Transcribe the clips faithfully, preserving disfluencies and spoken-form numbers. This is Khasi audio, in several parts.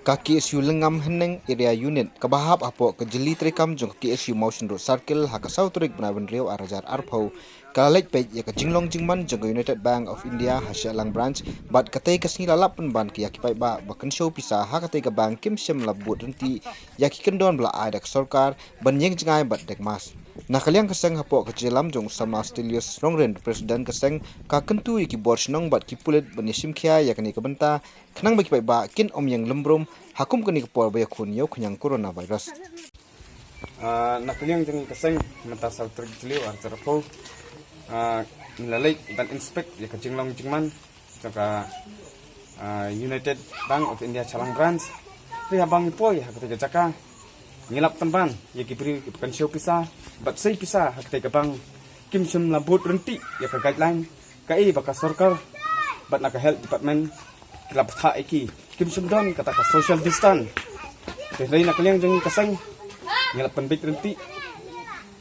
Ka K S U Lyngngam Hyneng Area Unit kaba hap hapoh ka jylliew treikam jong ka K S U Mawshynrut Circle ha ka saw tarik bnai ba hynriew ar hajar arphew ka la leit peit ïa ka jinglong jingman jong ka United Bank of India ha Shillong Branch, bad katei ka sngi la lap pynban ki ïa ki paidbah ba kynshew pisa ha katei ka bank kim shym la bud ryntih ïa ki kyndon ba la ai da ka sorkar ban ïeng jngai bad dek mask. Na ka liang ka seng hapoh ka jingïalam jong u Samla Stelios Rongren, President ka seng, ka kyntu ïa ki bor shnong bad ki pulit ban ïa shim khia ïa kane ka bynta, khnang ba ki paidbah kin ym ïeng lum brum ha kum kane ka por ba ïakhun ïa u khñiang coronavirus. Ah, na ka liang jong ngi ka seng, mynta saw tarik Jylliew ar hajar arphew, ah, ngi la leit ban inspect ïa ka jinglong jingman jong ka, ah, United Bank of India Shillong Branch. Te haba ngi poi ha katei ka jaka, ngi lap pynban ïa ki briew kiba kynshew pisa bad sei pisa ha katei ka bank, kim shym la bud ryntih ïa ka guideline kaei ba ka sorkar bad na ka health department ki la bthah ïa ki. Kim shym don kata ka social distance. Te hynrei na ka liang jong ngi ka seng, ngi la pynbeit ryntih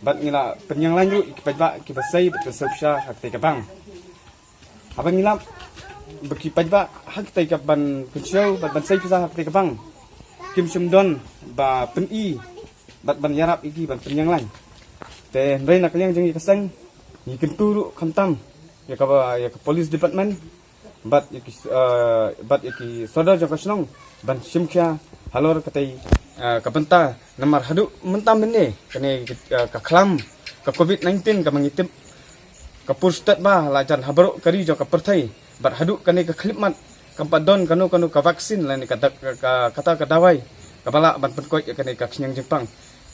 bad ngi la pynïeng lain ruh ïa ki paidbah kiba sei bad kynshew pisa ha katei ka bank. Haba ngi lap ba ki paidbah ha katei ka ban kynshew bad ban sei pisa ha katei ka bank, kim shym don ba pyni bad ban ïarap ïa ki ban pynïeng lain. Te hynrei na ka liang jong ngi ka seng, ngi kyntu ruh khamtam ïa ka, ïa ka police department bad ïa ki, eh, bad ïa ki sordar jong ka shnong ban shim khia halor katei, eh, ka bynta, namar haduh mynta mynne kane, eh, ka khlam ka covid nineteen kaba ngi tip ka pur stet ba la jan ha baroh ka ri jong ka pyrthei, bad haduh kane ka khyllipmat kam pat don kano kano ka vaccine lane ka dak-, ka, kata ka dawai kaba lah ban pynkoit ïa kane ka khñiang jingpang.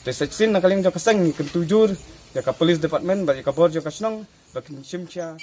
Te sa shisien na ka liang jong ka seng ngi kyntu jur ïa ka police department bad ïa ka bor jong ka shnong ba kin shim khia